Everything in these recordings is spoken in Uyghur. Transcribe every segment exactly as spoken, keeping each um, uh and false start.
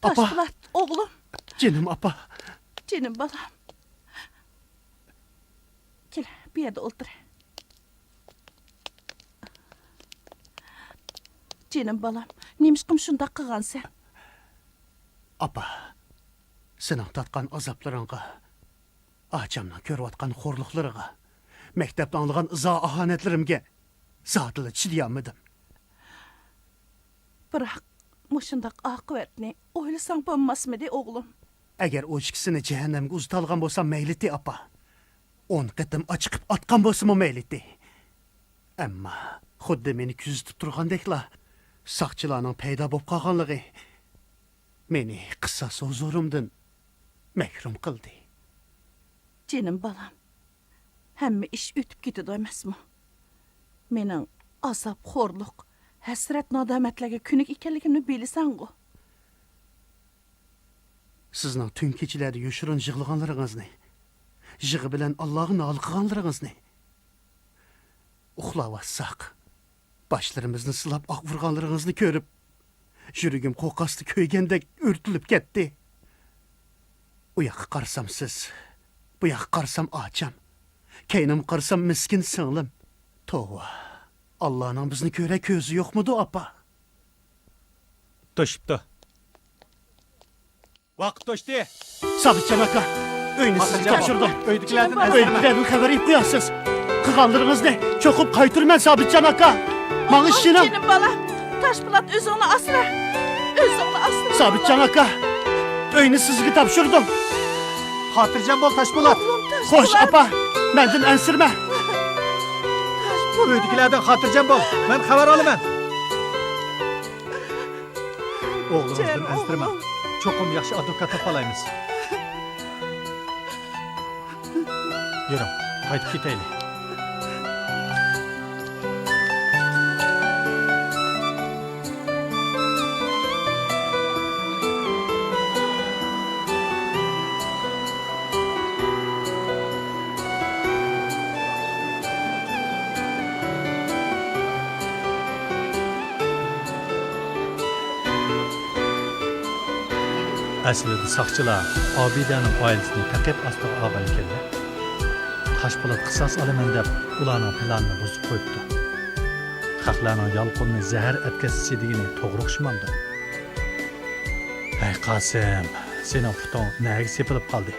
ئاپا! تاشپولات، ئوغلۇم! جېنىم ئاپا! جېنىم بالام! كېلە، بۇ يەردە ئولتۇر. جېنىم بالام، نېمىشقا شۇنداق قىلغانسەن؟ ئاپا، سېنىڭ تارتقان ئازابلىرىڭغا، ئاچامنىڭ كۆرۈۋاتقان خورلۇقلىرىغا، مەكتەپتە ئاڭلىغان ئىزا-ئاھانەتلىرىمگە زادىلا چىدىيالمىدىم. بىراق، مۇشۇنداق ئاقىۋەتنى ئويلىساڭ بولماسمىدى، ئوغلۇم؟ ئەگەر ئۇ ئىككىسىنى جەھەننەمگە ئۇزىتالىغان بولسام مەيلىتى، ئاپا. ئون قېتىم ئاچىقىپ ئاتقان بولسىمۇ مەيلىتى. ئەمما خۇددى مېنى كۆزىتىپ تۇرغاندەكلا، ساقچىلارنىڭ پەيدا بولۇپ قالغانلىقى مېنى قىساس ھۇزۇرۇمدىن مەھرۇم قىلدى. جېنىم بالام، ھەممە ئىش ئۆتۈپ كېتىدۇ ئەمەسمۇ؟ مېنىڭ ئازاب، خورلۇق، ھەسرەت، نادامەتلەرگە كۆنۈك ئىكەنلىكىمنى بىلىسەنغۇ؟ سىزنىڭ تۈن كېچىلەردە يوشۇرۇن يىغلىغانلىرىڭىزنى، يىغا بىلەن ئاللاغا نالە قىلغانلىرىڭىزنى، ئۇخلاۋاتساق، باشلىرىمىزنى سىلاپ ئاق ئۇرغانلىرىڭىزنى كۆرۈپ، يۈرىكىم قوقاستا كۆيگەندەك ئۆرتىلىپ كەتتى. ئۇ ياققا قارىسام سىز، بۇ ياققا قارىسام ئاچام، كەينىمگە قارىسام مىسكىن سىڭلىم. توۋا، ئاللانىڭ بىزنى كۆرەر كۆزى يوقمىدۇ، ئاپا؟ توشۇپتۇ. ۋاقىت توشتى. سابىتجان ئاكا، ئۆينى سىزگە تاپشۇردۇم. ئۆيدىكىلەردىن ئەنسىرىمە. ئۆيدىكىلەردىن خەۋەر ئېلىپ قويارسىز. قىلغانلىرىڭىزنى چوقۇم قايتۇرىمەن، سابىتجان ئاكا. ماڭا ئىشىنىڭ. جېنىم بالام، تاشپولات، ئۆزۈڭنى ئاسرا. ئۆزۈڭنى ئاسرا. سابىتجان ئاكا، ئۆينى سىزگە تاپشۇردۇم. خاتىرجەم بول، تاشپولات. خوش، ئاپا، مەندىن ئەنسىرىمە. ئۆيدىكىلەردىن خاتىرجەم بول، مەن خەۋەر ئالىمەن. ئوغلىڭىزدىن ئەنسىرىمەڭ. چوقۇم ياخشى ئادۋوكات تاپالايمىز. يۈرۈڭ، قايتىپ كېتەيلى. ئەسلىدە ساقچىلار ئابىدەنىڭ ئائىلىسىنى تېقىپ ئاستىغا ئالغان ئىكەنلەر. تاشپولات قىساس ئالىمەن دەپ ئۇلارنىڭ پىلانىنى بۇزۇپ قويۇپتۇ. خەقلەرنىڭ يالقۇنىنى زەھەر ئەتكەزسە دېگىنى توغرا ئوخشىمامدۇ؟ ھەي قاسىم، سېنىڭ پۇتۇڭ نەگە سېپىلىپ قالدى؟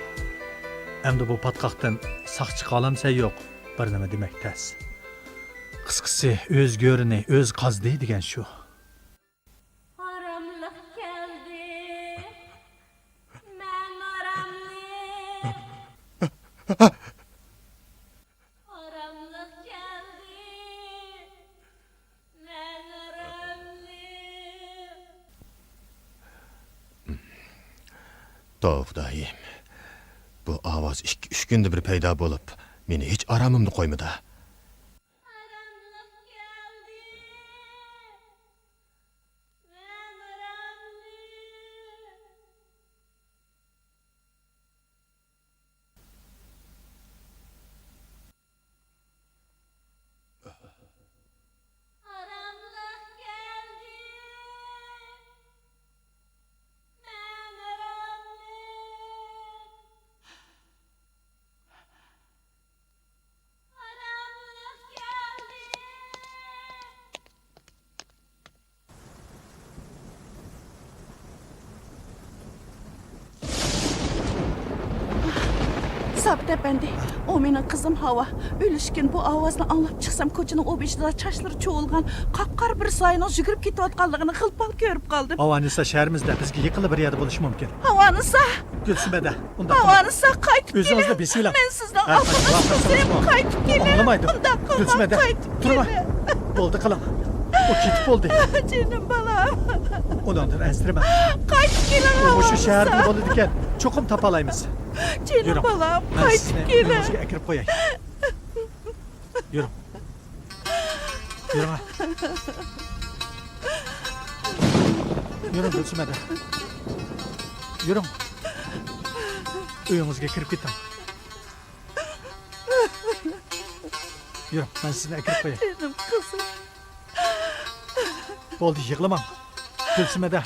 ئەمدى بۇ پاتقاقتىن ساق چىقالامسەن يوق، بىر نېمە دېمەك تەس. قىسقىسى، ئۆز گۆرىنى ئۆزى قازدى دېگەن شۇ. ئاراملىق كەلدى، مەن ئاراملىق. ئاراملىق كەلدى، مەن ئاراملىق. توۋا خۇدايىم، بۇ ئاۋاز ئىككى، ئۈچ كۈندە بىر پەيدا بولۇپ، مېنى ھېچ ئارامىمدا قويمىدى. ئاراملىق كەلدى، مەن ئاراملىق. ئاراملىق كەلدى، مەن ئاراملىق. سابىت ئەپەندى، ئۇ مېنىڭ قىزىم ھاۋا. ئۆلۈشكىن بۇ ئاۋازنى ئاڭلاپ چىقسام، كوچىنىڭ ئۇ بېشىدا چاچلىرى چۇۋۇلغان قاپقارا بىر سايىنىڭ يۈگۈرۈپ كېتىۋاتقانلىقىنى غىلپال كۆرۈپ قالدىم. ھاۋانىسا شەھىرىمىزدە بىزگە يېقىنلا بىر يەردە بولۇشى مۇمكىن. ھاۋانىسا! گۈلسۈمەدە، ئۇنداق قىلماڭ. ھاۋانىسا، قايتىپ كېلىڭ. ئۆزىڭىزنى بېسىۋېلىڭ. مەن سىزنىڭ ئارقىڭىزدا تۇرسام، قايتىپ كېلىڭ. ئۇنداق قىلماڭ، قايتىپ كېلىڭ. بولدى، قىلىڭ. ئۇ كېتىپ بولدى. جېنىم بالام. ئۇنىڭدىن ئەنسىرىمەڭ. قايتىپ كېلىڭ، ئۇ مۇشۇ شەھەردىلا بولىدىكەن. چوقۇم تاپالايمىز. جېنىم بالام، قايتىپ كېلىڭ. يۈرۈڭ. مەن سىزنى ئۆيىڭىزگە ئەكىرىپ قوياي. يۈرۈڭ. يۈرۈڭ. يۈرۈڭ، گۈلسۈمەدە. يۈرۈڭ. ئۆيىڭىزگە كىرىپ كېتىڭ. يۈرۈڭ، مەن سىزنى ئەكىرىپ قوياي. جېنىم قىزىم. بولدى، يىغلىماڭ. گۈلسۈمەدە.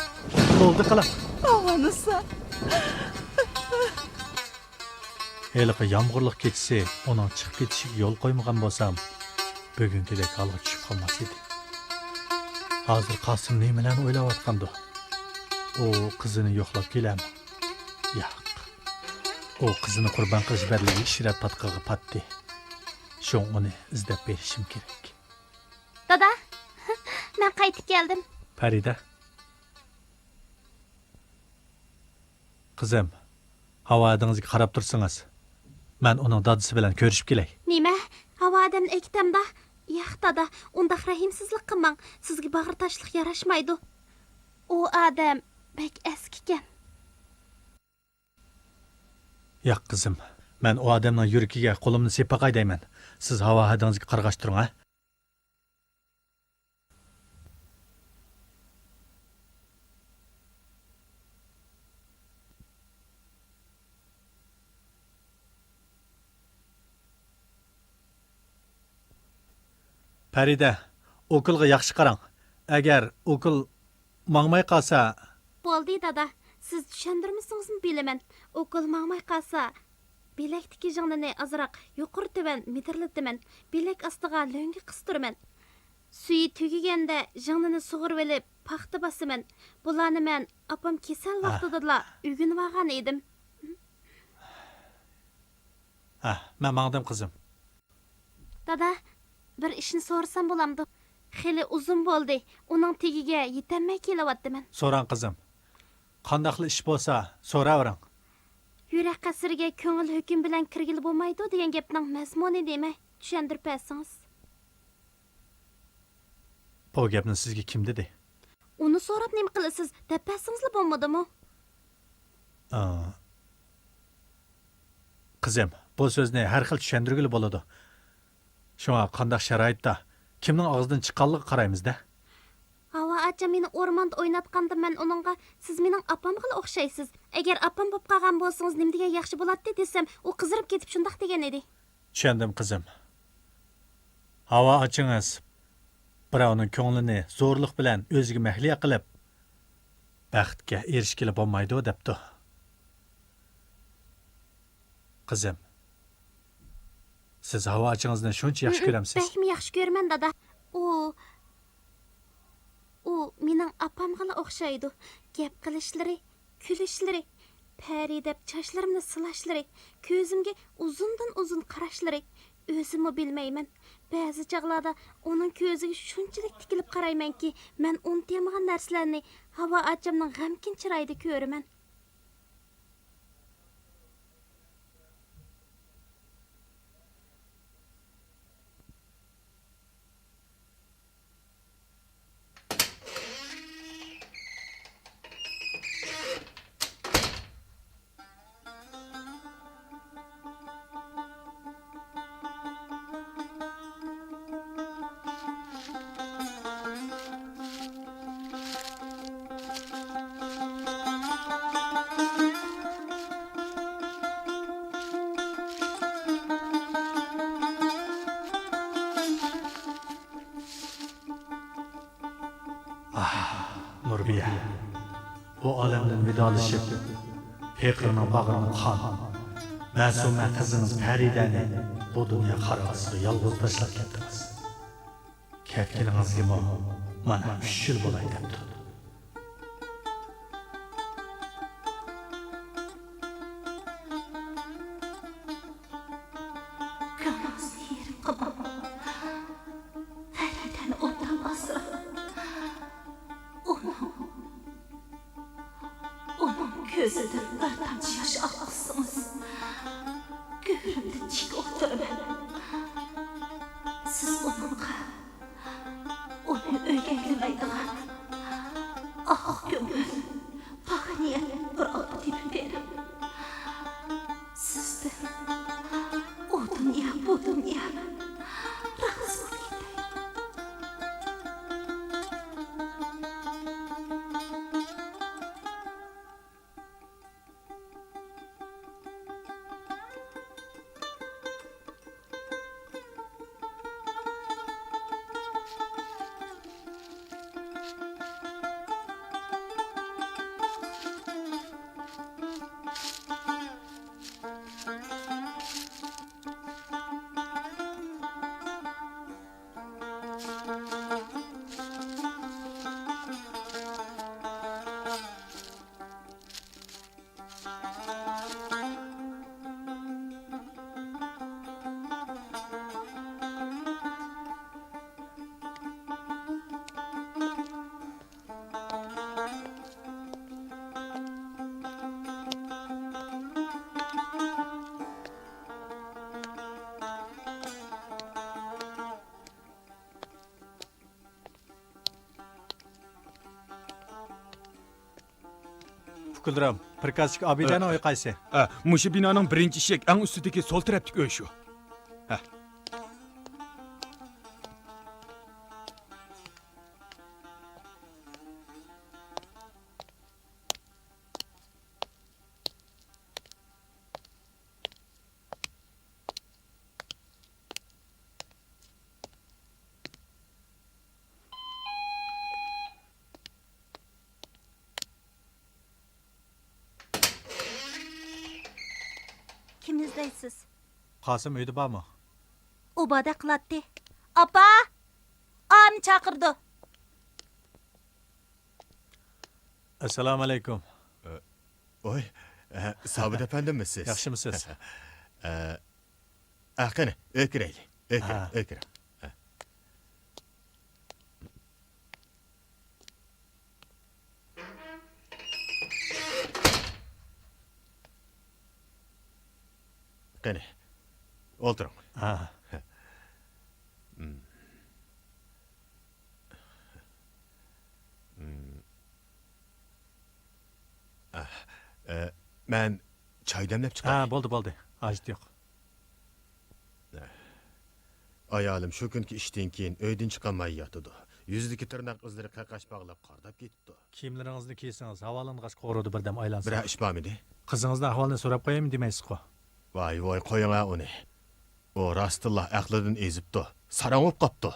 بولدى قىلىڭ. ئاۋانىسا. ھېلىقى يامغۇرلۇق كېچىسى ئۇنىڭ چىقىپ كېتىشىگە يول قويمىغان بولسام، بۈگۈنكىدەك ھالغا چۈشۈپ قالماس ئىدى. ھازىر قاسىم نېمىلەرنى ئويلاۋاتقاندۇ؟ ئۇ قىزىنى يوقلاپ كېلەرمۇ؟ ياق. ئۇ قىزىنى قۇربان قىلىش بەدىلىگە ئىشرەت پاتقىقىغا پاتتى. شۇڭا ئۇنى ئىزدەپ بېرىشىم كېرەك. دادا، مەن قايتىپ كەلدىم. پەرىدە. قىزىم، ھاۋا ھەدىڭىزگە قاراپ تۇرسىڭىز، مەن ئۇنىڭ دادىسى بىلەن كۆرۈشۈپ كېلەي. نېمە؟ ھاۋا ھەدەمنى ئەكېتەمدا؟ ياق، دادا، ئۇنداق رەھىمسىزلىك قىلماڭ. سىزگە باغرى تاشلىق ياراشمايدۇ. ئۇ ئادەم بەك ئەسكىكەن. ياق، قىزىم، مەن ئۇ ئادەمنىڭ يۈرىكىگە قولۇمنى سېلىپ باقاي دەيمەن. سىز ھاۋا ھەدىڭىزگە قارىغاچ تۇرۇڭ، ھە؟ پەرىدە، ئوكۇلغا ياخشى قاراڭ. ئەگەر ئوكۇل ماڭماي قالسا. بولدى، دادا. سىز چۈشەندۈرمىسىڭىزمۇ بىلىمەن. ئوكۇل ماڭماي قالسا، بىلەكتىكى ژىڭنىنى ئازراق يۇقىرى تۆۋەن مىدىرلىتىمەن. بىلەك ئاستىغا لۆڭگە قىستۇرىمەن. سۈيى تۈگىگەندە ژىڭنىنى سۇغۇرۇۋېلىپ، پاختا باسىمەن. بۇلارنى مەن ئاپام كېسەل ۋاقتىدىلا ئۆگىنىۋالغان ئىدىم. ھە، مەن ماڭدىم، قىزىم. دادا، بىر ئىشنى سورىسام بولامدۇ؟ خېلى ئۇزۇن بولدى، ئۇنىڭ تېگىگە يېتەلمەي كېلىۋاتىمەن. سوراڭ، قىزىم. قانداقلا ئىش بولسا، سوراۋېرىڭ. يۈرەك قەسرىگە كۆڭۈل ھۆكۈم بىلەن كىرگىلى بولمايدۇ دېگەن گەپنىڭ مەزمۇنى نېمە؟ چۈشەندۈرۈپ بەرسىڭىز. بۇ گەپنى سىزگە كىم دېدى؟ ئۇنى سوراپ نېمە قىلىسىز؟ دەپ بەرسىڭىزلا بولمىدىمۇ؟ ئا، قىزىم، بۇ سۆزنى ھەر خىل چۈشەندۈرگىلى بولىدۇ. شۇڭا قانداق شارائىتتا، كىمنىڭ ئاغزىدىن چىققانلىقىغا قارايمىز-دە. ھاۋا ئاچام مېنى ئورماندا ئويناتقاندا مەن ئۇنىڭغا، «سىز مېنىڭ ئاپامغىلا ئوخشايسىز. ئەگەر ئاپام بولۇپ قالغان بولسىڭىز نېمە دېگەن ياخشى بولاتتى» دېسەم، ئۇ قىزىرىپ كېتىپ شۇنداق دېگەن ئىدى. چۈشەندىم، قىزىم. ھاۋا ئاچىڭىز بىراۋنىڭ كۆڭلىنى زورلۇق بىلەن ئۆزىگە مەھلىيا قىلىپ، بەختكە ئېرىشكىلى بولمايدۇ دەپتۇ. قىزىم، سىز ھاۋا ئاچىڭىزنى شۇنچە ياخشى كۆرەمسىز؟ بەكمۇ ياخشى كۆرىمەن، دادا. ئۇ، ئۇ مېنىڭ ئاپامغىلا ئوخشايدۇ. گەپ قىلىشلىرى، كۈلۈشلىرى، پەرى دەپ چاچلىرىمنى سىلاشلىرى، كۆزۈمگە ئۇزۇندىن ئۇزۇن قاراشلىرى. ئۆزۈممۇ بىلمەيمەن، بەزى چاغلاردا ئۇنىڭ كۆزىگە شۇنچىلىك تىكىلىپ قارايمەنكى، مەن ئۇنتۇيالمىغان نەرسىلەرنى ھاۋا ئاچامنىڭ غەمكىن چىرايىدا كۆرىمەن. ئاھ، نۇربىيە، بۇ ئالەمدىن ۋىدالىشىپ، پېقىرنىڭ باغرىنى قان، مەسۇمە قىزىڭىز پەرىدەنى بۇ دۇنيا خارابىسىغا يالغۇز تاشلاپ كەتتىڭىز. كەتكىنىڭىزگىمۇ مانا ئۈچ يىل بولاي دەپتۇ. كۆڭلىڭىزنى يېرىم قىلماڭ. پەرىدەنى ئوبدان ئاسراڭ. ئۇنىڭ، ئۇنىڭ كۆزىدىن بىر تامچە ياش ئاققۇزسىڭىز، گۆرۈمدە تىك ئولتۇرىمەن. سىز ئۇنىڭغا ئۇنى ئۆيگە ئەيلىمەيدىغان ئاق كۆڭۈل، پاك نىيەت بىر ئاپا تېپىپ بېرىڭ. سىزدىن ئۇ دۇنيا، بۇ دۇنيا رازى بولۇپ كېتەي. ئۇكىلىرىم، پىركازچىك ئابىدەنىڭ ئۆيى قايسى؟ ئە، مۇشۇ بىنانىڭ بىرىنچى ئىشىك، ئەڭ ئۈستىدىكى سول تەرەپتىكى ئۆي شۇ. ھە. كىمنى ئىزدەيسىز؟ قاسىم ئۆيدە بارمۇ؟ ئۇ باردەك قىلاتتى. ئاپا! ئانى چاقىرىدۇ. ئەسسالامۇ ئەلەيكۇم. ئە، ۋاي، ئە، سابىت ئەپەندىممۇ سىز؟ ياخشىمۇسىز؟ ئە، ئە، قېنى، ئۆي كىرەيلى. ئۆي كىرىڭ، ھە. ئۆي كىرىڭ. ھە. قېنى، ئولتۇرۇڭ. ھە. مم. مم. ئە، ئە، مەن چاي دەملەپ چىقاي. ھە، بولدى، بولدى. ھاجىتى يوق. ئايالىم شۇ كۈنكى ئىشتىن كېيىن ئۆيدىن چىقالماي ياتىدۇ. يۈزىدىكى تىرناق ئىزلىرى قەقەش باغلاپ قارىداپ كېتىپتۇ. كىيىملىرىڭىزنى كىيسىڭىز، ھاۋالانغاچ قورۇدى بىردەم ئايلانسا. بىرەر ئىش بارمىدى؟ قىزىڭىزنىڭ ئەھۋالىنى سوراپ قويايمۇ دېمەيسىزغۇ؟ ۋاي، ۋاي، قويۇڭە ئۇنى. ئۇ راستتىنلا ئەقلىدىن ئېزىپتۇ. ساراڭ بولۇپ قاپتۇ.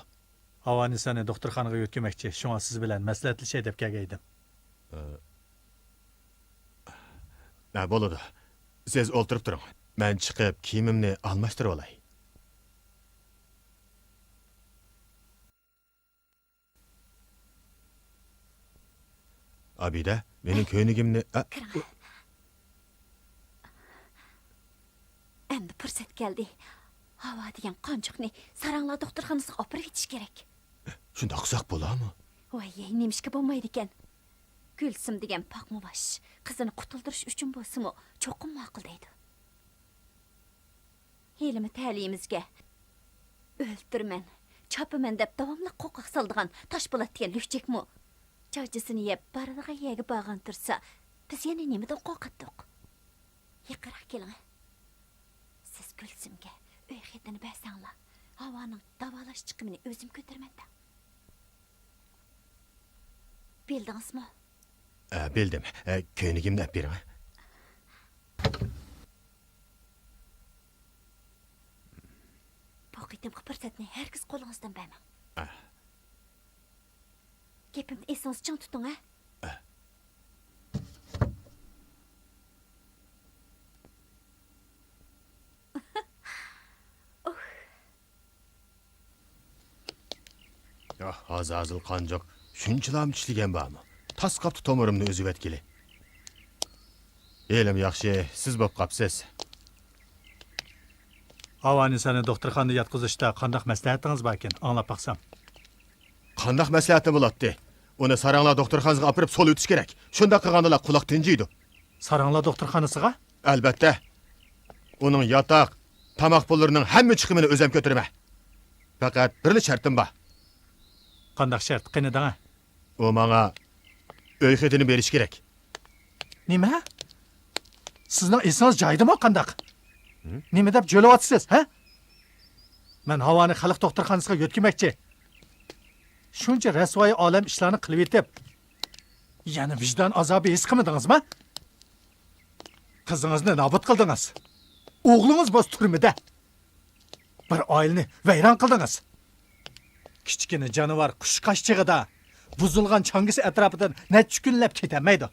ھاۋانىسانى دوختۇرخانىغا يۆتكىمەكچى، شۇڭا سىز بىلەن مەسلىھەتلىشەي دەپ كەلگەيدىم. ئە، ھە، بولىدۇ. سىز ئولتۇرۇپ تۇرۇڭ. مەن چىقىپ كىيىمىمنى ئالماشتۇرۇۋالاي. ئابىدە، مېنىڭ كۆينىكىمنى، ئە، كىرىڭ. ئەمدى پۇرسەت كەلدى. ھاۋا دېگەن قانچۇقنى ساراڭلار دوختۇرخانىسىغا ئاپىرىۋېتىش كېرەك. شۇنداق قىلساق بولامۇ؟ ۋاي، نېمىشقا بولمايدىكەن؟ گۈلسۈم دېگەن پاقمۇۋاش قىزىنى قۇتۇلدۇرۇش ئۈچۈن بولسىمۇ چوقۇم ماقۇل دەيدۇ. ھېلىمۇ تەلىيىمىزگە ئۆلتۈرىمەن، چاپىمەن دەپ داۋاملىق قورقاق سالىدىغان تاشپولات دېگەن لۈكچەكمۇ جاجىسىنى يەپ بارىدىغان يەرگە بارغىلى تۇرسا، بىز يەنە نېمىدىن قورقاتتۇق؟ يېقىنراق كېلىڭ. سىز گۈلسۈمگە ئۆي خېتىنى بەرسەڭلار، ھاۋانىڭ داۋالاش چىقىمىنى ئۆزۈم كۆتۈرىمەن دەڭ. بىلدىڭىزمۇ؟ ئە، بىلدىم. ئە، كۆينىكىمنى ئەپ بېرىڭ. بۇ قېتىمقى پۇرسەتنى ھەرگىز قولىڭىزدىن بەرمەڭ. ئە. گېپىمنى ئېسىڭىزدە چىڭ تۇتۇڭ، ھە؟ ئە. ئۇھ. يا، ئازازىل قانجۇق، شۇنچىلام چىشلىگەن بارمۇ؟ تاس قاپتۇ تومۇرۇمنى ئۈزۈۋەتكىلى. ھېلىمۇ ياخشى، سىز بوپ قاپسىز. ھاۋانىسانى دوختۇرخانىدا ياتقۇزۇشتا قانداق مەسلىھەتىڭىز باركىن، ئاڭلاپ باقسام. قانداق مەسلىھەتتىن بولاتتى؟ ئۇنى ساراڭلار دوختۇرخانىسىغا ئاپىرىپ سولىۋېتىش كېرەك. شۇنداق قىلغاندىلا قۇلاق تىنجىيدۇ. ساراڭلار دوختۇرخانىسىغا؟ ئەلبەتتە. ئۇنىڭ ياتاق، تاماق پۇللىرىنىڭ ھەممە چىقىمىنى ئۆزۈم كۆتۈرىمەن. پەقەت بىرلا شەرتىم بار. قانداق شەرت؟ قېنى دەڭە. ئۇ ماڭا ئۆي خېتىنى بېرىشى كېرەك. نېمە؟ سىزنىڭ ئېسىڭىز جايىدىمۇ قانداق؟ ھە؟ نېمە دەپ جۆلەۋاتىسىز، ھە؟ مەن ھاۋانى خەلق دوختۇرخانىسىغا يۆتكىمەكچى. شۇنچە رەسۋايى ئالەم ئىشلارنى قىلىۋېتىپ، يەنە ۋىجدان ئازابى ھېس قىلمىدىڭىزمۇ؟ قىزىڭىزنى نابۇت قىلدىڭىز. ئوغلىڭىز بولسا تۈرمىدە. بىر ئائىلىنى ۋەيران قىلدىڭىز. كىچىككىنە جانىۋار قۇشقاچ چېغىدا بۇزۇلغان چاڭگىسى ئەتراپىدىن نەچچە كۈنلەپ كېتەلمەيدۇ.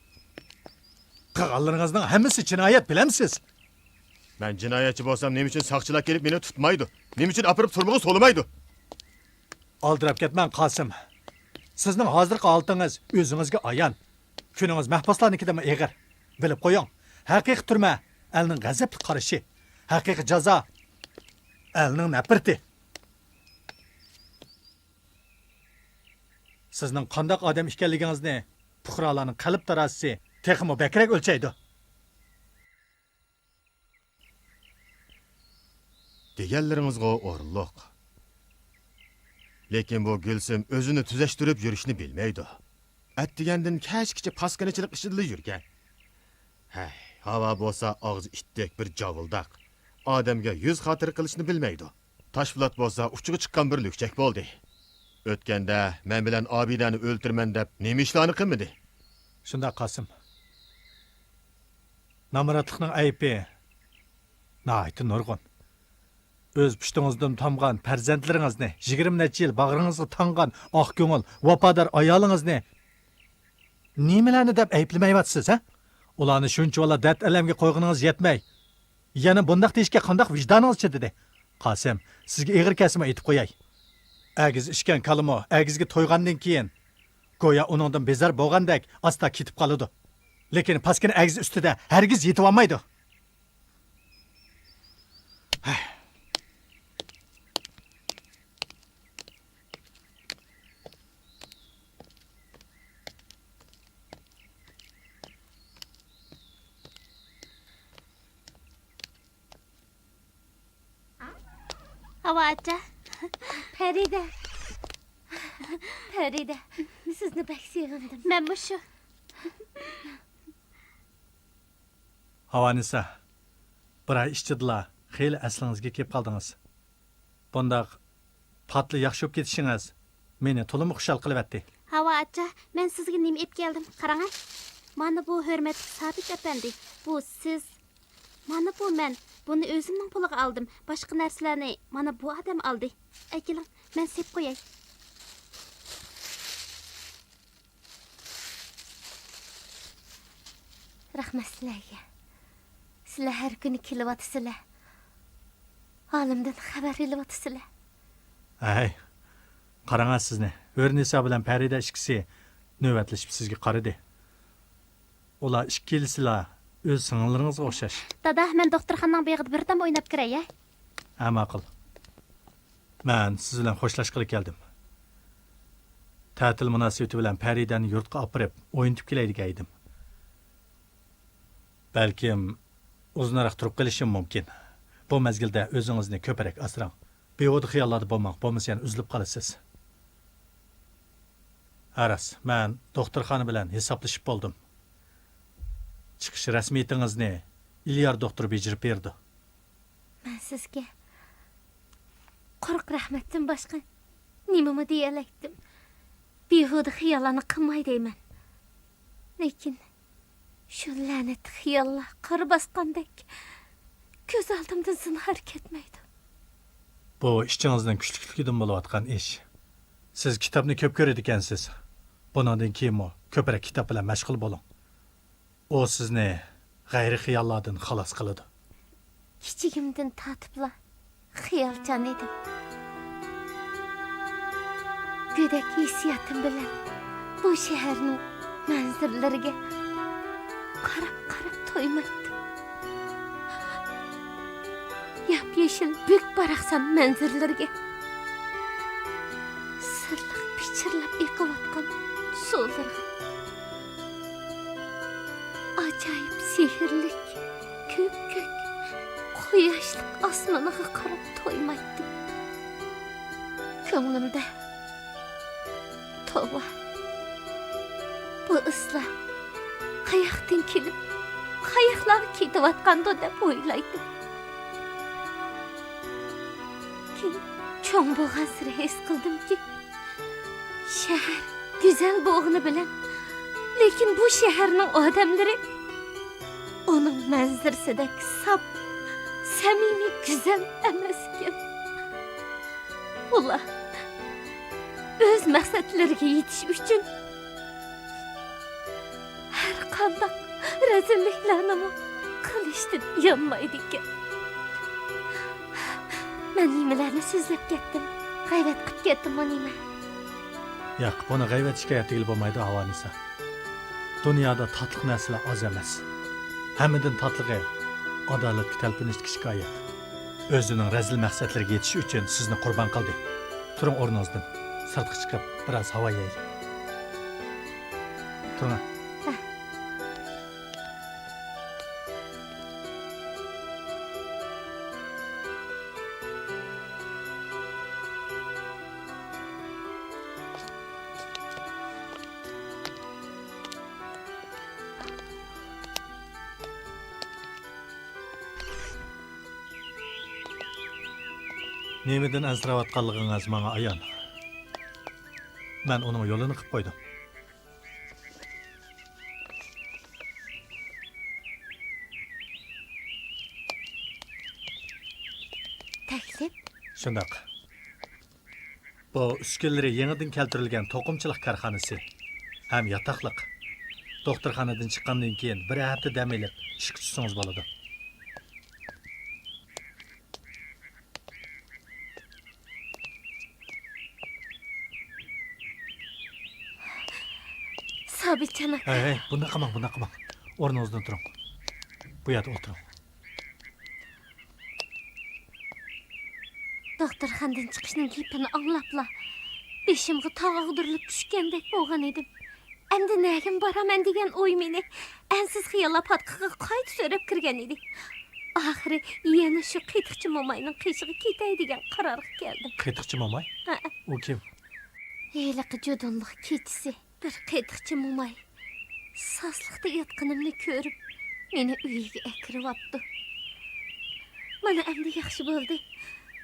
قىلغانلىرىڭىزنىڭ ھەممىسى جىنايەت، بىلەمسىز؟ مەن جىنايەتچى بولسام، نېمە ئۈچۈن ساقچىلار كېلىپ مېنى تۇتمايدۇ؟ نېمە ئۈچۈن ئاپىرىپ تۈرمىگە سولىمايدۇ؟ ئالدىراپ كەتمەڭ، قاسىم. سىزنىڭ ھازىرقى ھالىتىڭىز ئۆزىڭىزگە ئايان. كۈنىڭىز مەھبۇسلارنىڭكىدىنمۇ ئېغىر. بىلىپ قويۇڭ، ھەقىقىي تۈرمە ئەلنىڭ غەزەپلىك قارىشى، ھەقىقىي جازا ئەلنىڭ نەپرىتى. سىزنىڭ قانداق ئادەم ئىكەنلىكىڭىزنى پۇقرالارنىڭ قەلب تارازىسى تېخىمۇ بەكرەك ئۆلچەيدۇ. دېگەنلىرىڭىزغۇ ئورۇنلۇق. لېكىن بۇ گۈلسۈم ئۆزىنى تۈزەشتۈرۈپ يۈرۈشنى بىلمەيدۇ. ئەتىگەندىن كەچكىچە پاسكىنىچىلىق ئىچىدىلا يۈرگەن. ھەي، ھاۋا بولسا ئاغزى ئىتتەك بىر جاۋۇلداق. ئادەمگە يۈز خاتىرە قىلىشنى بىلمەيدۇ. تاشپولات بولسا ئۇچىغا چىققان بىر لۈكچەك بولدى. ئۆتكەندە مەن بىلەن ئابىدەنى ئۆلتۈرىمەن دەپ نېمە ئىشلارنى قىلمىدى؟ شۇنداق، قاسىم. نامراتلىقنىڭ ئەيىبى ناھايىتى نۇرغۇن. ئۆز پۇشتىڭىزدىن تامغان پەرزەنتلىرىڭىزنى، يىگىرمە نەچچە يىل باغرىڭىزغا تاڭغان ئاق كۆڭۈل، ۋاپادار ئايالىڭىزنى نېمىلەرنى دەپ ئەيىبلىمەيۋاتىسىز، ھە؟ ئۇلارنى شۇنچىۋالا دەرد-ئەلەمگە قويغىنىڭىز يەتمەي، يەنە بۇنداق دېيىشكە قانداق ۋىجدانىڭىز چىدىدى؟ قاسىم، سىزگە ئېغىر كەلسىمۇ ئېيتىپ قوياي. ئەگىز ئىچكەن كالىمۇ ئەگىزگە تويغاندىن كېيىن، گويا ئۇنىڭدىن بىزار بولغاندەك ئاستا كېتىپ قالىدۇ. لېكىن پاسكىنا ئەگىز ئۈستىدە ھەرگىز يېتىۋالمايدۇ. ھاۋا ئاچا. پەرىدە. پەرىدە، سىزنى بەك سېغىندىم. مەنمۇ شۇ. ھاۋانىسا، بىر ئاي ئىچىدىلا خېلى ئەسلىڭىزگە كېلىپ قالدىڭىز. بۇنداق پاتلا ياخشى بولۇپ كېتىشىڭىز مېنى تولىمۇ خۇشال قىلىۋەتتى. ھاۋا ئاچا، مەن سىزگە نېمە ئېلىپ كەلدىم، قاراڭە. مانا بۇ ھۆرمەتلىك سابىت ئەپەندى، بۇ سىز. مانا بۇ مەن، بۇنى ئۆزۈمنىڭ پۇلىغا ئالدىم. باشقا نەرسىلەرنى مانا بۇ ئادەم ئالدى. ئەكېلىڭ، مەن سېلىپ قوياي. رەھمەت سىلەرگە. سىلەر ھەر كۈنى كېلىۋاتىسىلەر. ھالىمدىن خەۋەر ئېلىۋاتىسىلەر. ھەي، قاراڭا سىزنى. ھۆرنىسا بىلەن پەرىدە ئىككىسى نۆۋەتلىشىپ سىزگە قارىدى. ئۇلار ئىككىلىسىلا ئۆز سىڭىللىرىڭىزغا ئوخشاش. دادا، مەن دوختۇرخانىنىڭ بېغىدا بىردەم ئويناپ كىرەي، ھە؟ ھە، ماقۇل. مەن سىز بىلەن خوشلاشقىلى كەلدىم. تەتىل مۇناسىۋىتى بىلەن پەرىدەنى يۇرتقا ئاپىرىپ، ئوينىتىپ كېلەي دېگەيدىم. بەلكىم ئۇزۇنراق تۇرۇپ قېلىشىم مۇمكىن. بۇ مەزگىلدە ئۆزىڭىزنى كۆپرەك ئاسراڭ. بىھۇدە خىياللاردا بولماڭ، بولمىسا يەنە ئۈزۈلۈپ قالىسىز. ھە راست، مەن دوختۇرخانا بىلەن ھېسابلىشىپ بولدۇم. چىقىش رەسمىيىتىڭىزنى ئىليار دوختۇر بېجىرىپ بېرىدۇ. مەن سىزگە قۇرۇق رەھمەتتىن باشقا نېمىمۇ دېيەلەيتتىم؟ بىھۇدە خىياللارنى قىلماي دەيمەن. لېكىن شۇ لەنەتلىك خىياللار قار باسقاندەك كۆز ئالدىمدىن زىنھار كەتمەيدۇ. بۇ ئىچىڭىزنىڭ كۈچلۈكلۈكىدىن بولۇۋاتقان ئىش. سىز كىتابنى كۆپ كۆرىدىكەنسىز. بۇنىڭدىن كېيىنمۇ كۆپرەك كىتاب بىلەن مەشغۇل بولۇڭ. ئۇ سىزنى غەيرىي خىياللاردىن خالاس قىلىدۇ. كىچىكىمدىن تارتىپلا خىيالچان ئىدىم. گۆدەك ھېسسىياتىم بىلەن بۇ شەھەرنىڭ مەنزىرىلىرىگە قاراپ-قاراپ تويمايتتىم. ياپيېشىل بۈك-باراقسان مەنزىرىلىرىگە، سىرلىق پىچىرلاپ ئېقىۋاتقان سۇلىرىغا، ئاجايىپ سېھىرلىك كۆپكۆك قۇياشلىق ئاسمىنىغا قاراپ تويمايتتىم. كۆڭلۈمدە، توۋا، بۇ ئىسلار قاياقتىن كېلىپ، قاياقلارغا كېتىۋاتقاندۇ دەپ ئويلايتتىم. كېيىن چوڭ بولغانسېرى ھېس قىلدىمكى، شەھەر گۈزەل بولغىنى بىلەن، لېكىن بۇ شەھەرنىڭ ئادەملىرى ئۇنىڭ مەنزىرىسىدەك ساپ، سەمىمىي، گۈزەل ئەمەسكەن. ئۇلار ئۆز مەقسەتلىرىگە يېتىش ئۈچۈن ھەر قانداق رەزىللىكلەرنىمۇ قىلىشتىن يانمايدىكەن. مەن نېمىلەرنى سۆزلەپ كەتتىم؟ غەيۋەت قىپ كەتتىممۇ نېمە؟ ياق، بۇنى غەيۋەت شىكايەت دېگىلى بولمايدۇ، ھاۋانىسا. دۇنيادا تاتلىق نەرسىلەر ئاز ئەمەس. ھەممىدىن تاتلىقى ئادالەتكە تەلپۈنۈشتىكى شىكايەت. ئۆزىنىڭ رەزىل مەقسەتلىرىگە يېتىش ئۈچۈن سىزنى قۇربان قىلدى. تۇرۇڭ ئورنىڭىزدىن. سىرتقا چىقىپ، بىراز ھاۋا يەيلى. تۇرۇڭ. نېمىدىن ئەنسىرەۋاتقانلىقىڭىز ماڭا ئايان. مەن ئۇنىڭ يولىنى قىپ قويدۇم. تەكلىپ؟ شۇنداق. بۇ ئۈسكۈنىلىرى يېڭىدىن كەلتۈرۈلگەن توقۇمىچىلىق كارخانىسى ھەم ياتاقلىق. دوختۇرخانىدىن چىققاندىن كېيىن بىر ھەپتە دەم ئېلىپ ئىشقا چۈشسىڭىز بولىدۇ. سابىتجان ئاكا. ھەي، ھەي، بۇنداق قىلماڭ، بۇنداق قىلماڭ. ئورنىڭىزدىن تۇرۇڭ. بۇ يەردە ئولتۇرۇڭ. دوختۇرخانىدىن چىقىشنىڭ گېپىنى ئاڭلاپلا، بېشىمغا تاغ ئاغدۇرۇلۇپ چۈشكەندەك بولغان ئىدىم. ئەمدى نەگىمۇ بارىمەن دېگەن ئوي مېنى ئەنسىز خىياللار پاتقىقىغا قايتا سۆرەپ كىرگەن ئىدى. ئاخىرى يەنە شۇ قېتىقچى موماينىڭ قېشىغا كېتەي دېگەن قارارغا كەلدىم. قېتىقچى موماي؟ ھەئە. ئۇ كىم؟ ھېلىقى جۇدۇنلۇق كېچىسى. بىر قېتىقچى موماي ساسلىقتا ياتقىنىمنى كۆرۈپ، مېنى ئۆيىگە ئەكىرىۋاپتۇ. مانا ئەمدى ياخشى بولدى.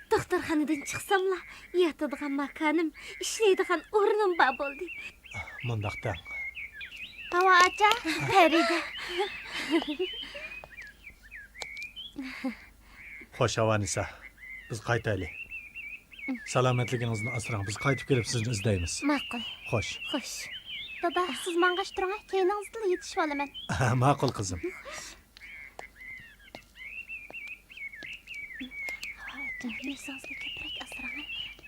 دوختۇرخانىدىن چىقساملا، ياتىدىغان ماكانىم، ئىشلەيدىغان ئورنۇم بار بولدى. مۇنداق دەڭ. ھاۋا ئاچا، پەرىدە. خوش، ھاۋانىسا. بىز قايتايلى. سالامەتلىكىڭىزنى ئاسراڭ. بىز قايتىپ كېلىپ سىزنى ئىزدەيمىز. ماقۇل. خوش. خوش. دادا، سىز ماڭغاچ تۇرۇڭ، كەينىڭىزدىلا يېتىشىۋالىمەن. ماقۇل، قىزىم. نېسىڭىزنى كۆپرەك ئاسراڭ.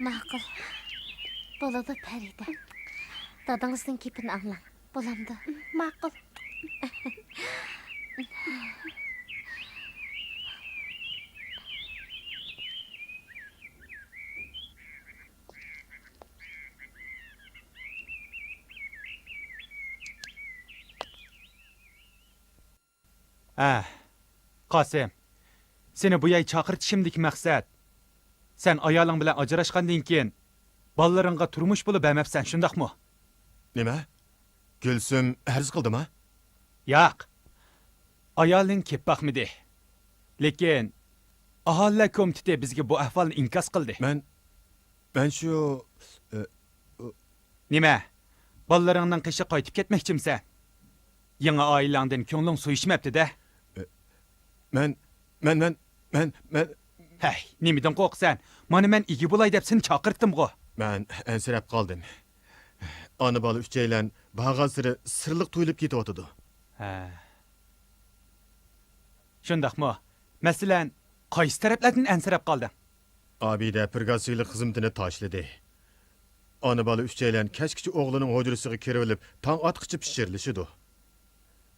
ماقۇل. بولىدۇ، پەرىدە. دادىڭىزنىڭ گېپىنى ئاڭلاڭ. بولامدۇ؟ ماقۇل. ھە، قاسىم، سېنى بۇ يەرگە چاقىرتىشىمدىكى مەقسەت، سەن ئايالىڭ بىلەن ئاجراشقاندىن كېيىن، بالىلىرىڭغا تۇرمۇش پۇلى بەرمەپسەن، شۇنداقمۇ؟ نېمە؟ گۈلسۈم ئەرز قىلدىما؟ ياق. ئايالىڭ كېلىپ باقمىدى. لېكىن ئاھالىلەر كومىتېتى بىزگە بۇ ئەھۋالنى ئىنكاس قىلدى. مەن، مەن شۇ، ئە، ئۇ- نېمە؟ بالىلىرىڭنىڭ قېشىغا قايتىپ كەتمەكچىمسەن؟ يېڭى ئائىلەڭدىن كۆڭلۈڭ سۇيۇشمەپتۇ-دە. ئە، مەن، مەن، مەن، مەن، مەن. ھەي، نېمىدىن قورقىسەن؟ مانا مەن ئىگە بولاي دەپ سېنى چاقىرتتىمغۇ. مەن ئەنسىرەپ قالدىم. ئانا-بالا ئۈچەيلەن بارغانسېرى سىرلىق تۇيۇلۇپ كېتىۋاتىدۇ. ھە. شۇنداقمۇ؟ مەسىلەن، قايسى تەرەپلەردىن ئەنسىرەپ قالدىڭ؟ ئابىدە پىرگاسىيلىق خىزمىتىنى تاشلىدى. ئانا-بالا ئۈچەيلەن كەچكىچە ئوغلىنىڭ ھۇجرىسىغا كىرىۋېلىپ، تاڭ ئاتقىچە پىچىرلىشىدۇ.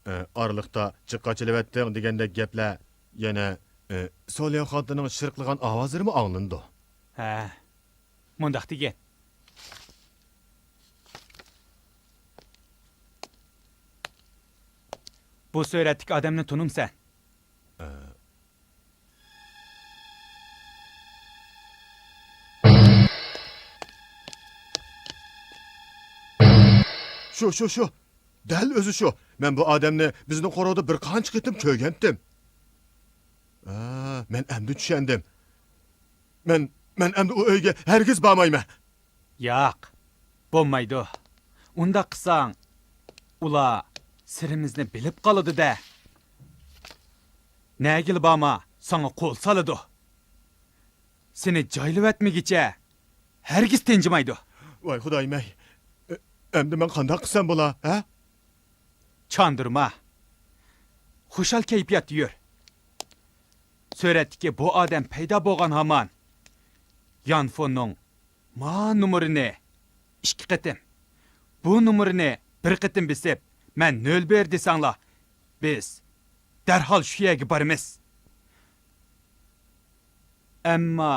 ئە، ئارىلىقتا «جىق قاچىلىۋەتتىڭ» دېگەندەك گەپلەر، يەنە، ئە، سولياۋ خانتىنىڭ شىرقىرىغان ئاۋازلىرىمۇ ئاڭلىنىدۇ. ھە، مۇنداق دېگىن. بۇ سۈرەتتىكى ئادەمنى تونۇمسەن؟ ئە، شۇ، شۇ، شۇ. دەل ئۆزى شۇ. مەن بۇ ئادەمنى بىزنىڭ قورۇدا بىر قانچە قېتىم كۆرگەنتىم. ئا، مەن ئەمدى چۈشەندىم. مەن، مەن ئەمدى ئۇ ئۆيگە ھەرگىز بارمايمەن. ياق، بولمايدۇ. ئۇنداق قىلساڭ، ئۇلار سىرىمىزنى بىلىپ قالىدۇ-دە. نەگىلا بارما، ساڭا قول سالىدۇ. سېنى جايلىۋەتمىگۈچە ھەرگىز تىنجىمايدۇ. ۋاي خۇدايىم-ئەي، ئە-، ئەمدى مەن قانداق قىلسام بولا، ھە؟ چاندۇرما. خۇشال كەيپىياتتا يۈر. سۈرەتتىكى بۇ ئادەم پەيدا بولغان ھامان، يانفوننىڭ ما نومۇرىنى ئىككى قېتىم، بۇ نومۇرنى بىر قېتىم بېسىپ، مەن نۆل بىر دېسەڭلار، بىز دەرھال شۇ يەرگە بارىمىز. ئەمما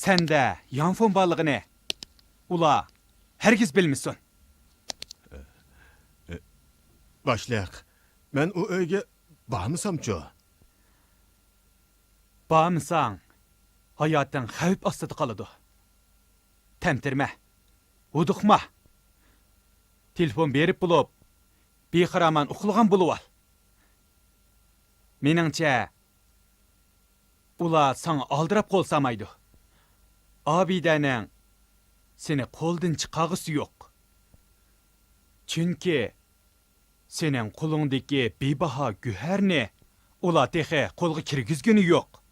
سەندە يانفون بارلىقىنى ئۇلار ھەرگىز بىلمىسۇن. باشلىق، مەن ئۇ ئۆيگە بارمىسامچۇ؟ بارمىساڭ، ھاياتىڭ خەۋپ ئاستىدا قالىدۇ. تەمتىرىمە، ھودۇقما. تېلېفون بېرىپ بولۇپ، بىخىرامان ئۇخلىغان بولۇۋال. مېنىڭچە، ئۇلار ساڭا ئالدىراپ قول سالمايدۇ. ئابىدەنىڭ سېنى قولدىن چىقارغۇسى يوق. چۈنكى سېنىڭ قولۇڭدىكى بىباھا گۆھەرنى ئۇلار تېخى قولغا كىرگۈزگىنى يوق.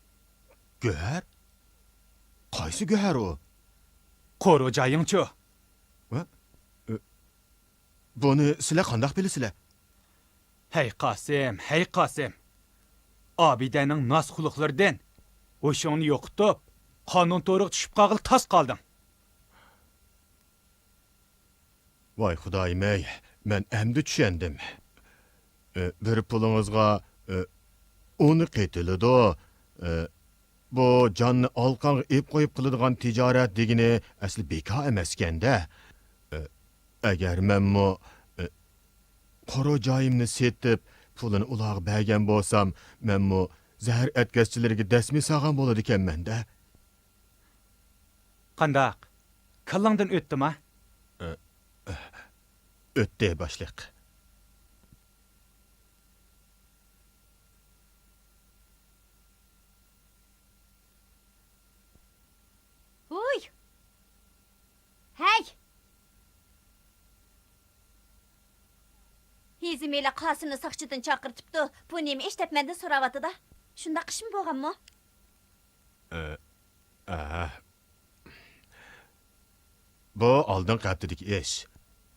گۆھەر؟ قايسى گۆھەر ئۇ؟ قورۇ جايىڭچۇ؟ ھە؟ ئە، بۇنى سىلەر قانداق بىلىسىلەر؟ ھەي قاسىم، ھەي قاسىم! ئابىدەنىڭ ناز-خۇلقلىرىدىن ھوشۇڭنى يوقىتىپ، قانۇن تورىغا چۈشۈپ قالغىلى تاس قالدىڭ. ۋاي خۇدايىم-ئەي، مەن ئەمدى چۈشەندىم. ئە، بىر پۇلىڭىزغا، ئە، ئون قېتىلىدۇ. ئە، بۇ جاننى ئالقانغا ئېلىپ قويۇپ قىلىدىغان تىجارەت دېگىنى ئەسلى بىكار ئەمەسكەن-دە. ئە، ئەگەر مەنمۇ، ئە، قورۇ جايىمنى سېتىپ، پۇلىنى ئۇلارغا بەرگەن بولسام، مەنمۇ زەھەر ئەتكەسچىلىرىگە دەسمى سالغان بولىدىكەنمەن-دە. قانداق؟ كاللاڭدىن ئۆتتىما؟ ئۆتتى، باشلىق. ھۇي! ھەي! ھېزىمىلە قاسىمنى ساقچىدىن چاقىرتىپتۇ. بۇ نېمە ئىش دەپ مەندىن سوراۋاتىدۇ. شۇنداق ئىشمۇ بولغانمۇ؟ ئە، ئە. بۇ ئالدىنقى ھەپتىدىكى ئىش.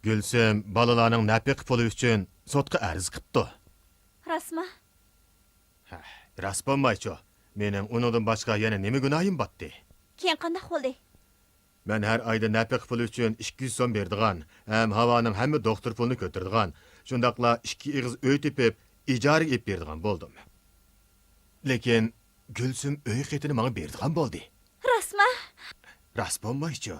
گۈلسۈم بالىلارنىڭ نەپىقە پۇلى ئۈچۈن سوتقا ئەرز قىپتۇ. راستمۇ؟ ھە، راست بولمايچۇ. مېنىڭ ئۇنىڭدىن باشقا يەنە نېمە گۇناھىم باتتى؟ كېيىن قانداق بولدى؟ مەن ھەر ئايدا نەپىقە پۇلى ئۈچۈن ئىككى يۈز سوم بېرىدىغان ھەم ھاۋانىڭ ھەممە دوختۇر پۇلىنى كۆتۈرىدىغان، شۇنداقلا ئىككى ئېغىز ئۆي تېپىپ، ئىجارىگە ئېلىپ بېرىدىغان بولدۇم. لېكىن گۈلسۈم ئۆي خېتىنى ماڭا بېرىدىغان بولدى. راستمۇ؟ راست بولمايچۇ.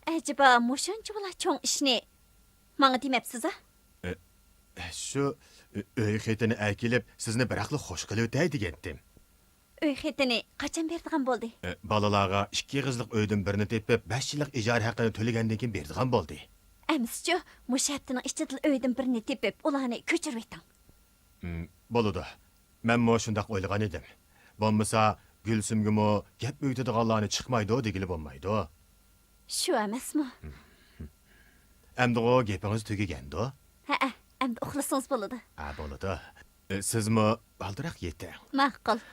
ئەجەبا، مۇشۇنچىۋالا چوڭ ئىشنى ماڭا دېمەپسىز-ە؟ ئە، شۇ، ئۆي خېتىنى ئەكېلىپ، سىزنى بىراقلا خوش قىلىۋېتەي دېگەنتىم. ئۆي خېتىنى قاچان بېرىدىغان بولدى؟ ئە، بالىلارغا ئىككى ئېغىزلىق ئۆيدىن بىرنى تېپىپ، بەش يىللىق ئىجارە ھەققىنى تۆلىگەندىن كېيىن بېرىدىغان بولدى. ئەمىسىچۇ، مۇشۇ ھەپتىنىڭ ئىچىدىلا ئۆيدىن بىرنى تېپىپ، ئۇلارنى كۆچۈرۈۋېتىڭ. ھىم، بولىدۇ. مەنمۇ شۇنداق ئويلىغان ئىدىم. بولمىسا، گۈلسۈمگىمۇ گەپ ئۆگىتىدىغانلارنى چىقمايدۇ دېگىلى بولمايدۇ. شۇ ئەمەسمۇ؟ ئەمدىغۇ گېپىڭىز تۈگىگەندۇ؟ ھەئە، ئەمدى ئۇخلىسىڭىز بولىدۇ. ھە، بولىدۇ. ئە، سىزمۇ بالدۇراق يېتىڭ. ماقۇل.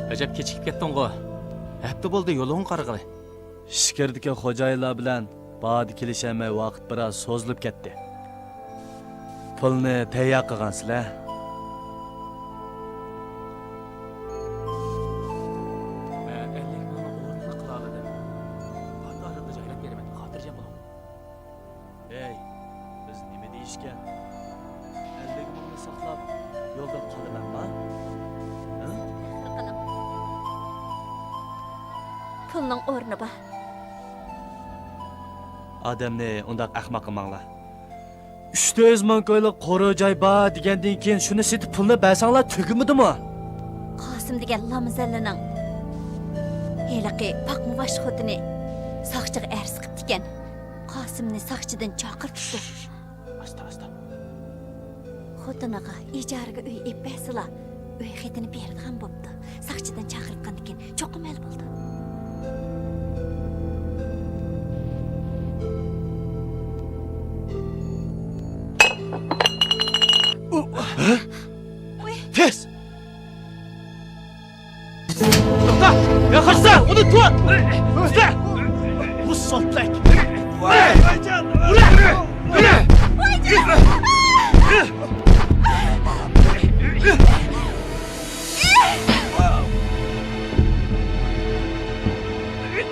ئەجەب كېچىكىپ كەتتىڭغۇ؟ ھەپتە بولدى يولۇڭغا قارىغىلى. ئىچكىرىدىكى خوجايىنلار بىلەن باھادا كېلىشەلمەي ۋاقىت بىراز سوزۇلۇپ كەتتى. پۇلنى تەييار قىلغانسىلەر؟ مەن ئەللىك مىڭنىڭ ئورنىنى قىلالىدىم. قاتارىدا جايلاپ بېرىمەن، خاتىرجەم بولۇڭ. ھەي، بىز نېمە دېيىشكەن؟ ئەللىك مىڭنى ساقلاپ، يولدا قالىمەنما؟ ھە؟ پۇلنىڭ ئورنى بار. ئادەمنى ئۇنداق ئەخمەق قىلماڭلار. ئۈچ يۈز مىڭ كويلۇق قورۇ جاي بار دېگەندىن كېيىن شۇنى سېتىپ پۇلنى بەرسەڭلار تۈگىمىدىمۇ؟ قاسىم دېگەن لامزەللىنىڭ ھېلىقى باقمىباش خوتۇنى ساقچىغا ئەرز قىپتىكەن. قاسىمنى ساقچىدىن چاقىرتىپتۇ. ئاستا، ئاستا. خوتۇنىغا ئىجارىگە ئۆي ئېلىپ بەرسىلا، ئۆي خېتىنى بېرىدىغان بوپتۇ. ساقچىدىن چاقىرتقاندىكىن چوقۇم ھەل بولىدۇ. تېز! توختا! يا قاچسا! ئۇنى تۇت! ئىزدە! بۇ سوتلەك! ئۇرە! ئۇرە!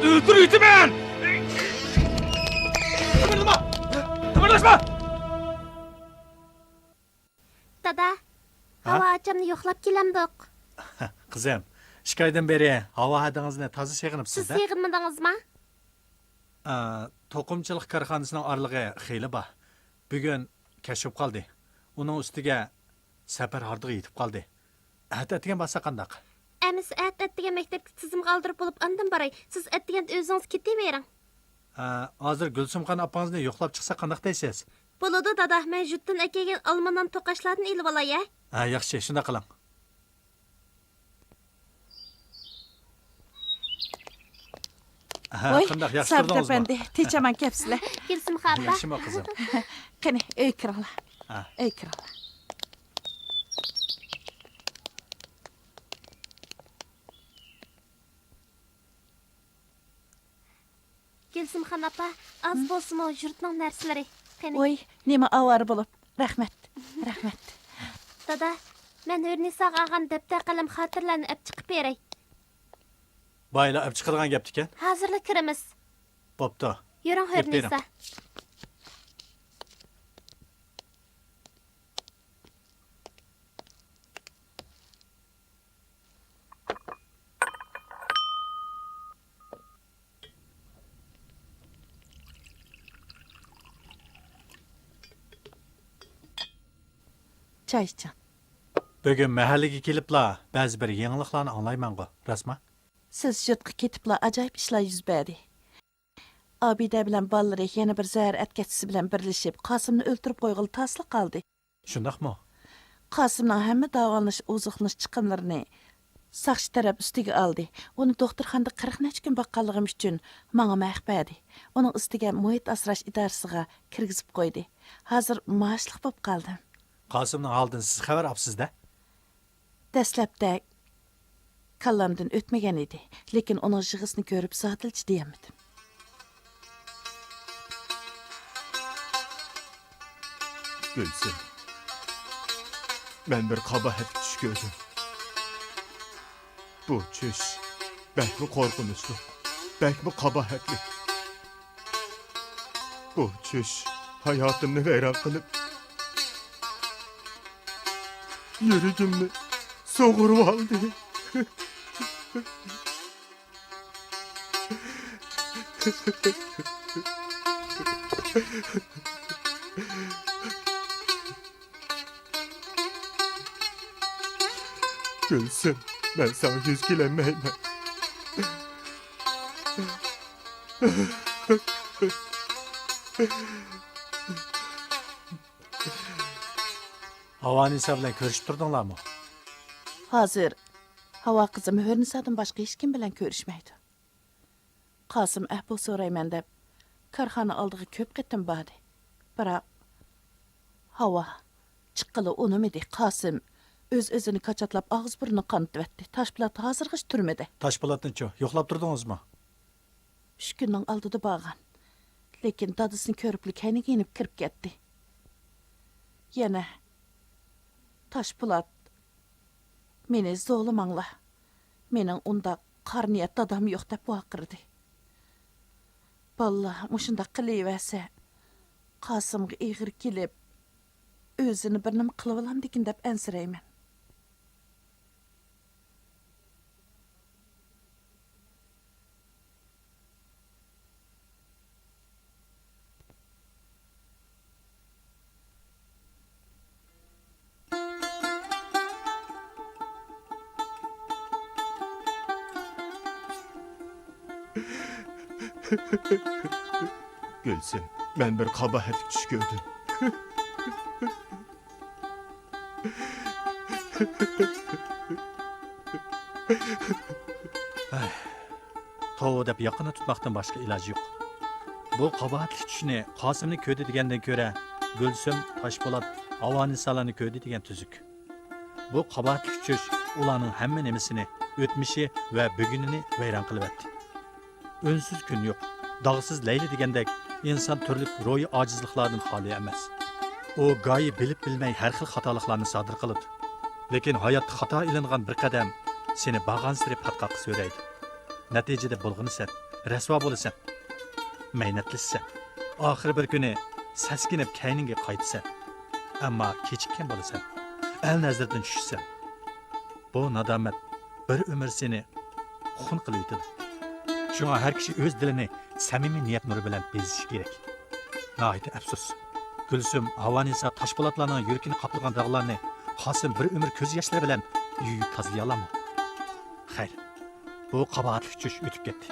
ئۆلتۈرۈۋېتىمەن! قىمىردىما! قىمىرداشما! دادا، ھا؟ ھاۋا ئاچامنى يوقلاپ كېلەمدۇق؟ قىزىم، ئىككى ئايدىن بېرى ھاۋا ھەدىڭىزنى تازا سېغىنىپسىز-دە؟ سىز سېغىنمىدىڭىزما؟ ئا، توقۇمىچىلىق كارخانىسىنىڭ ئارىلىقى خېلى بار. بۈگۈن كەچ بولۇپ قالدى. ئۇنىڭ ئۈستىگە سەپەر ھاردىغا يېتىپ قالدى. ئەتە ئەتىگەن بارسا قانداق؟ ئەمىسە ئەتە ئەتىگەن مەكتەپكە تىزىمغا ئالدۇرۇپ بولۇپ ئاندىن باراي. سىز ئەتىگەندە ئۆزىڭىز كېتىۋېرىڭ. ھە، ھازىر گۈلسۈمخان ئاپىڭىزنى يوقلاپ چىقسا قانداق دەيسىز؟ بولىدۇ دادا، مەن يۇرتتىن ئەكەلگەن ئالما نان توقاچلاردىن ئېلىۋالاي ھە. ھە، ياخشى، شۇنداق قىلىڭ. ھە، ۋاي، قانداق، ياخشى سابىت تۇردىڭىزمۇ؟ ئەپەندى، تېچەمان كەپسىلە. گۈلسۈمخان ئاپا. ياخشىمۇ قىزىم؟ قېنى، ئۆيگە كىرىڭلار. ھە. ئۆيگە كىرىڭلار. گۈلسۈمخان ئاپا، ئاز بولسىمۇ يۇرتنىڭ نەرسىلىرى. قېنى. ۋوي، نېمە ئاۋارە بولۇپ. رەھمەت، رەھمەت. دادا، مەن ھۆرنىساغا ئالغان دەپتەر قەلەم خاتىرىلەرنى ئەپ چىقىپ بېرەي. بايىلا ئەپ چىقىدىغان گەپتىكەن. ھازىرلا كىرىمىز. بوپتۇ. يۈرۈڭ، ئېلىپ بېرىڭ. ھۆرنىسا. چاي ئىچىڭ. بۈگۈن مەھەللىگە كېلىپلا بەزى بىر يېڭىلىقلارنى ئاڭلايمەنغۇ، راستما؟ سىز يۇرتقا كېتىپلا ئاجايىپ ئىشلار يۈز بەردى. ئابىدە بىلەن بالىلىرى يەنە بىر زەھەر ئەتكەچچىسى بىلەن بىرلىشىپ، قاسىمنى ئۆلتۈرۈپ قويغىلى تاسلا قالدى. شۇنداقمۇ؟ قاسىمنىڭ ھەممە داۋالىنىش، ئوزۇقلىنىش چىقىملىرىنى ساقچى تەرەپ ئۈستىگە ئالدى. ئۇنى دوختۇرخانىدا قىرىق نەچچە كۈن باققانلىقىم ئۈچۈن ماڭىمۇ ھەق بەردى. ئۇنىڭ ئۈستىگە مۇھىت ئاسراش ئىدارىسىغا كىرگۈزۈپ قويدى. ھازىر مائاشلىق بولۇپ قالدىم. قاسىمنىڭ ھالىدىن سىز خەۋەر ئاپسىز-دە؟ دەسلەپتە كاللامدىن ئۆتمىگەن ئىدى، لېكىن ئۇنىڭ يىغىسىنى كۆرۈپ زادىلا چىدىيالمىدىم. گۈلسۈم، مەن بىر قاباھەتلىك چۈش كۆردۈم. بۇ چۈش بەكمۇ قورقۇنچلۇق، بەكمۇ قاباھەتلىك. بۇ چۈش ھاياتىمنى ۋەيران قىلىپ، يۈرىكىمنى سۇغۇرۇۋالدى. گۈلسۈم، مەن ساڭا يۈز كېلەلمەيمەن. ھاۋانىسا بىلەن كۆرۈشۈپ تۇردۇڭلارمۇ؟ ھازىر ھاۋا قىزىم ھۆرنىسادىن باشقا ھېچكىم بىلەن كۆرۈشمەيدۇ. قاسىم ئەپۇ سورايمەن دەپ كارخانا ئالدىغا كۆپ قېتىم باردى. بىراق ھاۋا چىققىلى ئۇنىمىدى. قاسىم ئۆز-ئۆزىنى كاچاتلاپ ئاغزى-بۇرنىنى قانىتىۋەتتى. تاشپولات ھازىرغىچە تۈرمىدە. تاشپولاتنىچۇ؟ يوقلاپ تۇردىڭىزمۇ؟ ئۈچ كۈننىڭ ئالدىدا بارغان. لېكىن دادىسىنى كۆرۈپلا كەينىگە يېنىپ كىرىپ كەتتى. يەنە، «تاشپولات، مېنى زورلىماڭلار. مېنىڭ ئۇنداق قارا نىيەت دادام يوق» دەپ ۋارقىرىدى. بالىلار مۇشۇنداق قىلىۋەرسە، قاسىمغا ئېغىر كېلىپ، ئۆزىنى بىر نېمە قىلىۋالامدىكىن دەپ ئەنسىرەيمەن. گۈلسۈم، مەن بىر قاباھەتلىك چۈش كۆردۈم. توۋا دەپ ياقىنى تۇتماقتىن باشقا ئىلاج يوق. بۇ قاباھەتلىك چۈشنى قاسىمنى كۆردى دېگەندىن كۆرە، گۈلسۈم، تاشپولات، ھاۋانىسالارنى كۆردى دېگەن تۈزۈك. بۇ قاباھەتلىك چۈش ئۇلارنىڭ ھەممە نېمىسىنى، ئۆتمۈشى ۋە بۈگۈنىنى ۋەيران قىلىۋەتتى. ئۈنسىز كۈن يوق، داغسىز لەيلى دېگەندەك، ئىنسان تۈرلۈك روھىي ئاجىزلىقلاردىن خالىي ئەمەس. ئۇ گاھى بىلىپ-بىلمەي ھەر خىل خاتالىقلارنى سادىر قىلىدۇ. لېكىن ھاياتتا خاتا ئېلىنغان بىر قەدەم سېنى بارغانسېرى پاتقاققا سۆرەيدۇ. نەتىجىدە بۇلغىنىسەن، رەسۋا بولىسەن، مەينەتلىشىسەن. ئاخىرى بىر كۈنى سەسكىنىپ كەينىڭگە قايتىسەن. ئەمما كېچىككەن بولىسەن، ئەل نەزىرىدىن چۈشىسەن. بۇ نادامەت بىر ئۆمۈر سېنى خۇن قىلىۋېتىدۇ. شۇڭا ھەر كىشى ئۆز دىلىنى سەمىمىي نىيەت نۇرى بىلەن بېزىشى كېرەك. ناھايىتى ئەپسۇس، گۈلسۈم، ھاۋانىسا، تاشپولاتلارنىڭ يۈرىكىنى قاپلىغان داغلارنى قاسىم بىر ئۆمۈر كۆز ياشلىرى بىلەن يۇيۇپ تازىلىيالامۇ؟ خەير، بۇ قاباھەتلىك چۈش ئۆتۈپ كەتتى.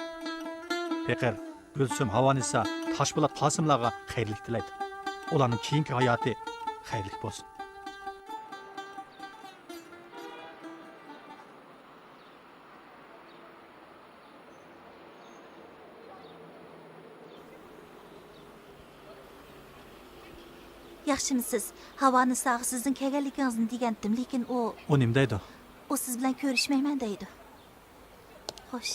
پېقىر، گۈلسۈم، ھاۋانىسا، تاشپولات قاسىملارغا خەيرلىك تىلەيدۇ. ئۇلارنىڭ كېيىنكى ھاياتى خەيرلىك بولسۇن. ياخشىمۇسىز؟ ھاۋانىساغا سىزنىڭ كەلگەنلىكىڭىزنى دېگەنتىم، لېكىن ئۇ ئۇ نېمە دەيدۇ؟ ئۇ سىز بىلەن كۆرۈشمەيمەن دەيدۇ. خوش.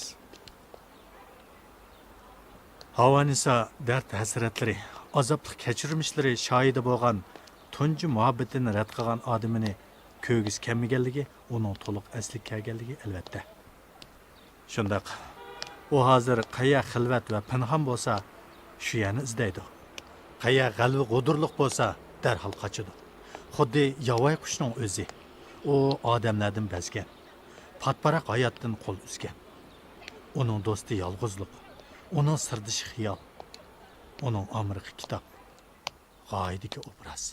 ھاۋانىسا دەرد-ھەسرەتلىرى، ئازابلىق كەچۈرمىشلىرى شاھىدى بولغان تۇنجى مۇھەببىتىنى رەت قىلغان ئادىمىنى كۆرگۈسى كەلمىگەنلىكى ئۇنىڭ تولۇق ئەسلىگە كەلگەنلىكى ئەلۋەتتە. شۇنداق. ئۇ ھازىر قەيەر خىلۋەت ۋە پىنھان بولسا، شۇ يەرنى ئىزدەيدۇ. قەيەر غەلۋە-غۇدۇرلۇق بولسا، دەرھال قاچىدۇ. خۇددى ياۋايى قۇشنىڭ ئۆزى. ئۇ ئادەملەردىن بەزگەن، پاتپاراق ھاياتتىن قول ئۈزگەن. ئۇنىڭ دوستى يالغۇزلۇق، ئۇنىڭ سىردىشى خىيال، ئۇنىڭ ئامرىقى كىتاب. غايىدىكى ئوبراز.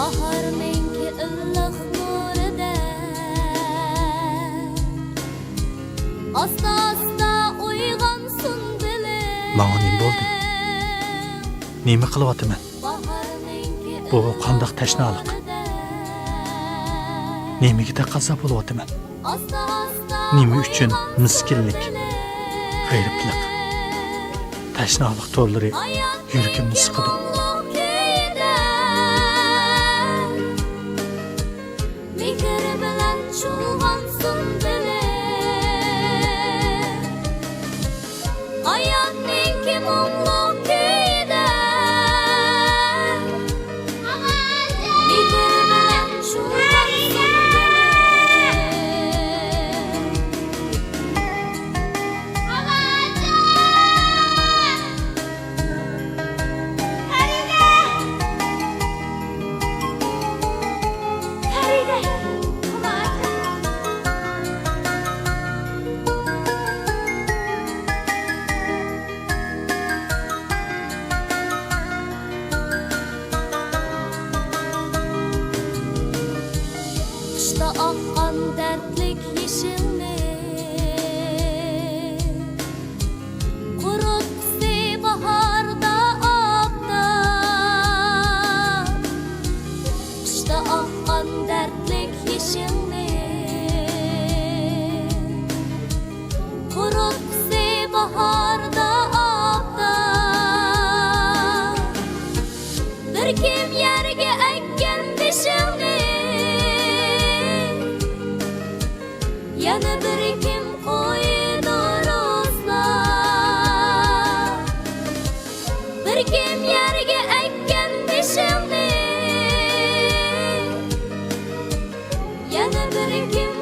باھارنىڭكى ئىللىق نۇرىدەك ئاستا-ئاستا ئويغانسۇن دىلىم. ماڭا نېمە بولدى؟ نېمە قىلىۋاتىمەن؟ بۇ قانداق تەشنالىق؟ نېمىگە تەقەززا بولۇۋاتىمەن؟ نېمە ئۈچۈن مىسكىنلىك، غېرىبلىق، تەشنالىق تورلىرى يۈرىكىمنى سىقىدۇ؟ مېھىر بىلەن چۇلغانسۇن دىلىم. ھاياتنىڭكى مۇڭلۇق كۈيىدە مېھىر بىلەن چۇۋالسۇن. قىشتا ئاققان دەردلىك يېشىلنى، قۇرۇتقۇسى باھاردا ئاپتاپ. دەردلىك يېشىڭنى، قۇرۇتسى باھاردا ئاپتاپ. بىر كىم يەرگە ئەككەن بېشىڭنى، يەنە بىر كىم قويىدۇ رۇزلار. بىر كىم يەرگە ئەككەن بېشىڭنى، يەنە بىر كىم